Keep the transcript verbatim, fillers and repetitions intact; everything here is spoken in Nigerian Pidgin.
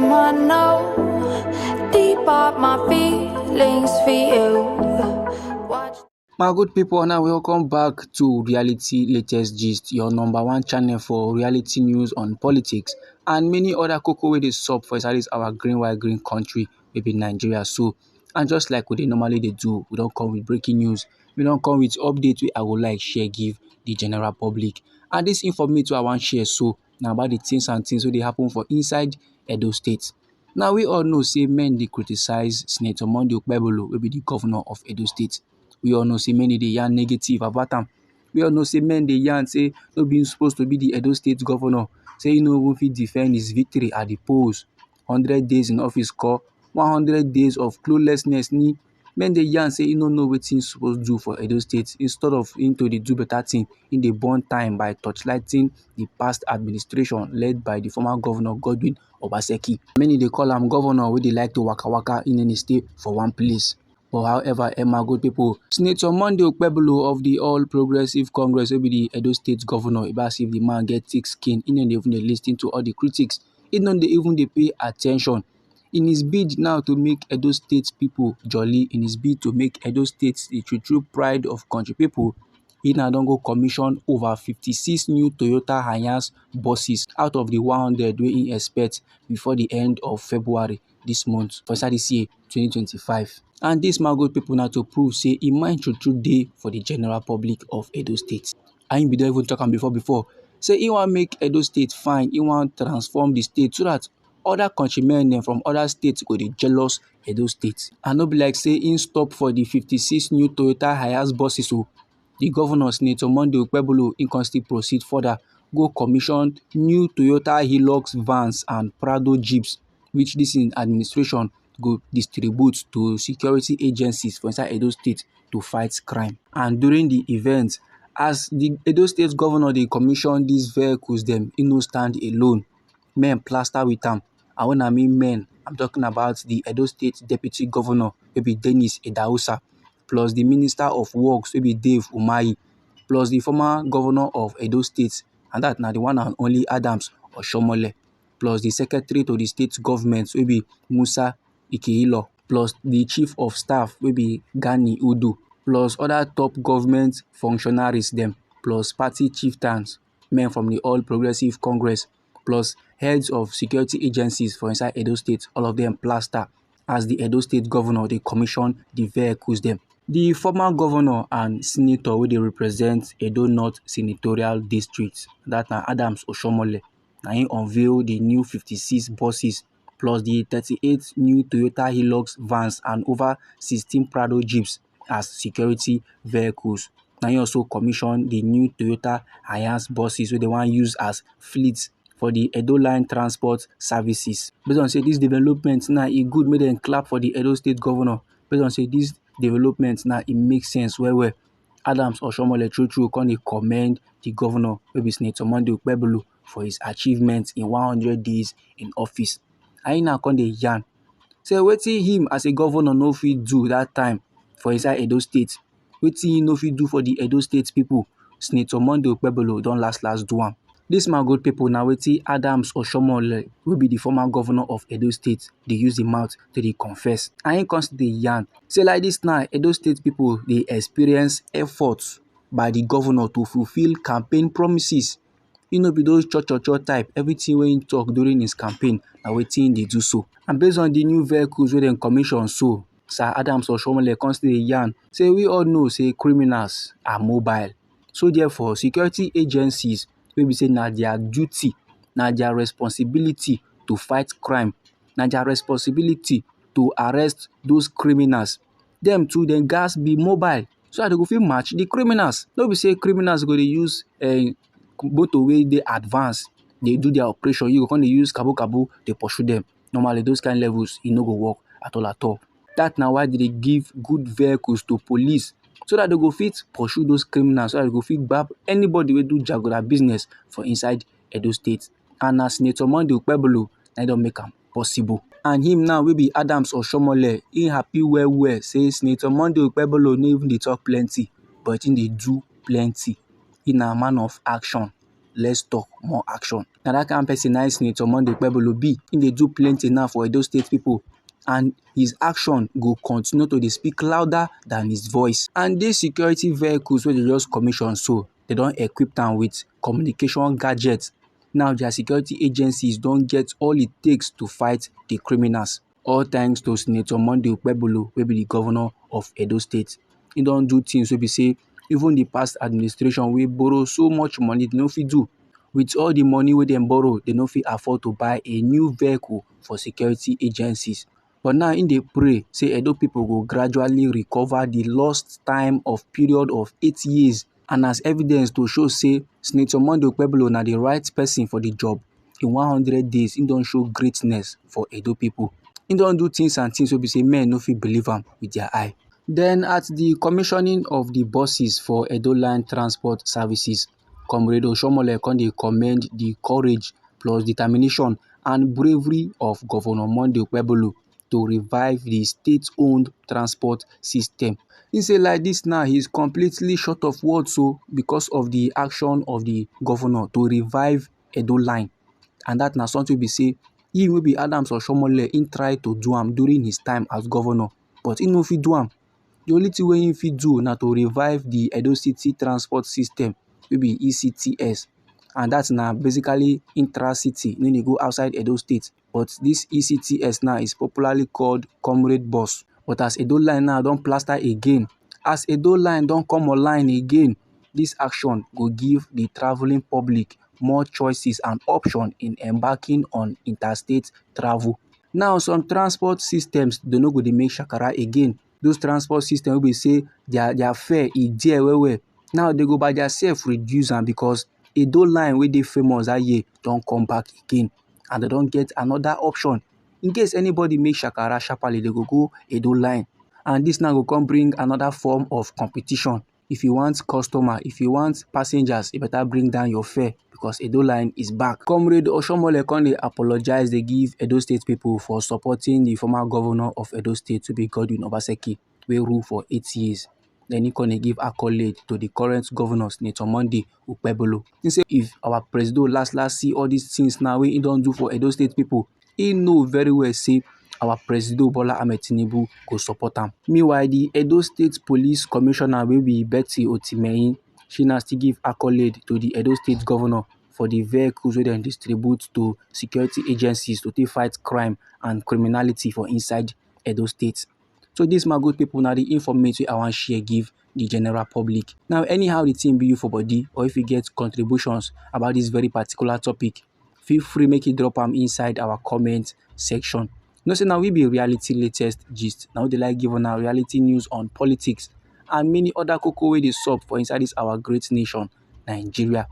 I know deep up my feelings for you. Watch. My good people, now welcome back to Reality Latest Gist, your number one channel for reality news on politics and many other koko wey dey sup for inside this our green white green country, maybe Nigeria. So, and just like we dey normally dey do, we don come with breaking news, we don come with update wey I go like share give the general public. And this informate wey I wan share so na about the things and things wey dey happen for inside Edo State. Now we all know say men dey criticize Senator Monday Okpebholo wey be the governor of Edo State. We all know say many dey yarn negative about am. We all know say men dey yarn say no be him suppose to be the Edo State governor, say he no even fit defend his victory at the polls. Hundred days in office call, one hundred days of cluelessness ni. Men dey yarn say he no know wetin he suppose do for Edo State. Instead of him to dey do better thing, he dey burn time by torchlighting the past administration led by the former governor Godwin Obaseki. Many dey call am governor wey dey like to waka waka, he no dey stay for one place. But however, eh, my good people, Senator Monday Okpebholo of the All Progressive Congress, wey be the Edo State governor, e be as if the man get thick skin. He no dey even dey listen to all the critics. He no dey even dey pay attention. In his bid now to make Edo State people jolly, in his bid to make Edo State the true true pride of country people, he now don go commission over fifty-six new Toyota Hiace buses out of the one hundred wey he expect before the end of February this month, for inside this year, twenty twenty-five. And this, my good people, now to prove say he mind true true dey for the general public of Edo State. And he be don even talk am before before. Say he wan make Edo State fine, he wan transform the state so that other countrymen dem from other states go dey jealous Edo State. And no be like say he stop for the fifty-six new Toyota Hiace buses o. The governor, Senator Monday Okpebholo, he come still proceed further, go commission new Toyota Hilux vans and Prado jeeps, which this in administration go distribute to security agencies for inside Edo State to fight crime. And during the event, as the Edo State governor dey commission these vehicles dem, he no stand alone. Men plaster with am. And when I mean men, I'm talking about the Edo State Deputy Governor, wey be Dennis Idahosa, plus the Minister of Works, wey be Dave Umahi, plus the former governor of Edo State, and that na the one and only Adams Oshomole, plus the secretary to the state government, wey be Musa Ikehilo, plus the chief of staff, wey be Gani Udu, plus other top government functionaries dem, plus party chieftains, men from the All Progressive Congress, plus heads of security agencies for inside Edo State, all of them plaster as the Edo State governor dey commission the vehicles dem. The former governor and senator wey dey represent Edo North Senatorial District, that na Adams Oshomole, na him unveil the new fifty-six buses plus the thirty-eight new Toyota Hilux vans and over sixteen Prado jeeps as security vehicles. Na him also commission the new Toyota Hiace buses wey dem wan use as fleet for the Edo Line Transport Services. Based on say this development now, e good make dem clap for the Edo State governor. Based on say this development now, e make sense well well. Adams Oshomole true true come dey commend the governor wey be Senator Monday Okpebholo for his achievement in one hundred days in office. And he now come dey yarn say wetin him as a governor no fit do that time for inside Edo State, wetin he no fit do for the Edo State people, Senator Monday Okpebholo don last last do am. This, my good people, na wetin Adams Oshomole, wey be the former governor of Edo State, dey use him mouth to dey confess. And he come still dey yarn say like this now, Edo State people dey experience effort by the governor to fulfill campaign promises. He no be those cho cho cho type. Everything wey he talk during his campaign na wetin he dey do so. And based on the new vehicles wey dem commission so, Sir Adams Oshomole come still dey yarn say we all know say criminals are mobile. So therefore, security agencies wey be say na their duty, na their responsibility to fight crime, na their responsibility to arrest those criminals. Dem too, dem gatz be mobile so that they go fit match the criminals. No be say criminals go dey use uh, motor wey dey advance dey do their operation. You go come dey use kabu kabu dey pursue them. Normally, those kind levels, e no go work at all at all. That na why they dey give good vehicles to police so that they go fit pursue those criminals, so that they go fit gbab anybody wey do jaguda business for inside Edo State. And na Senator Monday Okpebholo na don make am possible. And him now wey be Adams Oshomole, he happy well well say Senator Monday Okpebholo no even dey talk plenty, but he dey do plenty. He na man of action. less talk, more action. Na that kind person na Senator Monday Okpebholo be. He dey do plenty now for Edo State people, and his action go continue to dey speak louder than his voice. And these security vehicles wey they just commission so, they don equip them with communication gadgets. Now their security agencies don get all it takes to fight the criminals. All thanks to Senator Monday Okpebholo, wey be the governor of Edo State. He don do things wey be say even the past administration wey borrow so much money, they no fit do. With all the money wey dem borrow, they no fit afford to buy a new vehicle for security agencies. But now, he dey pray say Edo people go gradually recover the lost time of period of eight years. And as evidence to show say Senator Monday Okpebholo na the right person for the job, in one hundred days, he don show greatness for Edo people. He don do things and things wey be say men no fit believe am with their eye. Then at the commissioning of the buses for Edo Line Transport Services, Comrade Oshomole come dey commend the courage plus determination and bravery of Governor Monday Okpebholo to revive the state-owned transport system. He say like this now, he is completely short of words so because of the action of the governor to revive Edo Line. And that na something wey be say he wey be Adams Oshomole, he try to do am during his time as governor, but he no fit do am. The only thing wey he fit do na to revive the Edo City transport system, wey be E C T S, and that na basically intra-city, no dey go outside Edo State. But this E C T S now is popularly called Comrade Bus. But as Edo Line now don plaster again, as Edo Line don come online again, this action go give the traveling public more choices and option in embarking on interstate travel. Now, some transport systems, they no go dey make shakara again. Those transport systems wey be say their, their fare e dear well well. Now, they go by their self reduce am because Edo Line wey dey famous that year don come back again, and they don get another option. In case anybody make shakara sharply, they go go Edo Line. And this now go come bring another form of competition. If you want customer, if you want passengers, you better bring down your fare because Edo Line is back. Comrade Oshomole come dey apologize, dey give Edo State people for supporting the former governor of Edo State, wey be Godwin Obaseki, wey rule for eight years. Then he come dey give accolade to the current governor, Senator Monday Okpebholo. He say if our presido last last see all these things now wey he don do for Edo State people, he know very well say our presido Bola Ahmed Tinubu go support am. Meanwhile, the Edo State Police Commissioner, wey be Betty Otimehin, she na still give accolade to the Edo State governor for the vehicles wey dem distribute to security agencies to take fight crime and criminality for inside Edo State. So this, my good people, na the informate wey I wan share give the general public. Now, anyhow the thing be you for body, or if you get contributions about this very particular topic, feel free make you drop am inside our comment section. You know say na we be Reality Latest Gist. Na we dey like give una reality news on politics and many other koko wey dey sup for inside this our great nation, Nigeria.